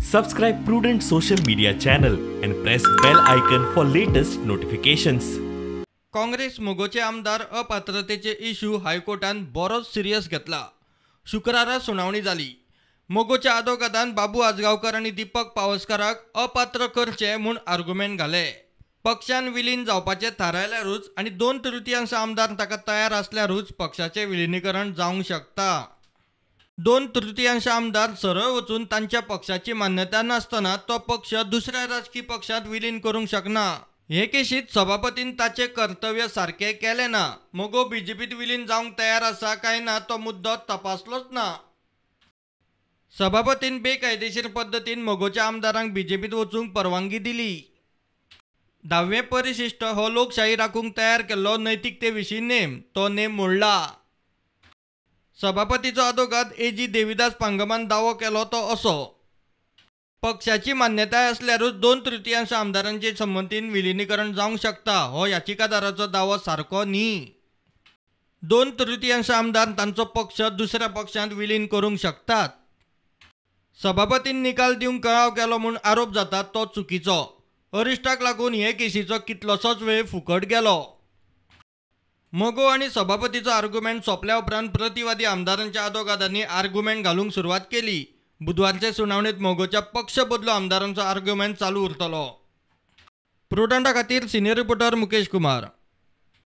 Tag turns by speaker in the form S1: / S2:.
S1: Subscribe Prudent social media channel and press bell icon for latest notifications.
S2: Congress मगोचे आमदार अपात्रतेचे issue हायकोर्टान बरोच serious घेतला. शुक्रारा सुनावणी जाली. मगोच्या आदोगादान बाबू आजगांवकर आनी दीपक पावसकाराक अपात्र करचे म्हूण आर्गुमेंट घाले. पक्षान विलीन जावपाचें थारायल्यारूच आनी 2/3 आमदार ताका तयार आसल्यारूच पक्षाचें विलिनीकरण जावंक शकता. 2/3 आमदार सरळ वचून तांच्या पक्षाची मान्यता नासतना तो पक्ष दुसऱ्या राजकी पक्षांत विलीन करूंक शकना. हे केशीत सभापतीन ताचें कर्तव्य सारकें केलें ना. मगो बीजेपीत विलीन जावंक तयार आसा काय ना तो मुद्दो तपासलोच ना. सभापतीन बेकायदेशीर पद्दतीन मगोच्या आमदारांक बीजेपीत वचूंक परवानगी दिली. 10वें परिशिष्ट हो लोकशाही राखूंक तयार केल्लो नैतिकते विशीं नेम, तो नेम मोडला. सभापतीचो आदोगाद ए.जी. देविदास पांगमान दावो केलो तो असो: पक्षाची मान्यताय आसल्यारूच 2/3 आमदारांचे संमतीन विलिनीकरण जावंक शकता हो याचिकादाराचो दावो सारको न्ही. 2/3 आमदार तांचो पक्ष दुसऱ्या पक्षांत विलीन करूंक शकतात. सभापतीन निकाल दिवंक कळाव केलो म्हूण आरोप जाता तो चुकीचो. अरिश्टाक लागून हे केशीचो कितलोसोच वेळ फुकट गेलो. मगो आनी सभापतीचो आर्गुमेंट सोंपल्या उपरांत प्रतिवादी आमदारांच्या आदोगादांनी आर्गुमेंट घालूंक सुरवात केली. बुधवारचे सुनावणेंत मगोच्या पक्ष बदलो आमदारांचो आर्गुमेंट चालू उरतलो. प्रुडंटा खातीर सिनियर रिपोर्टर मुकेश कुमार.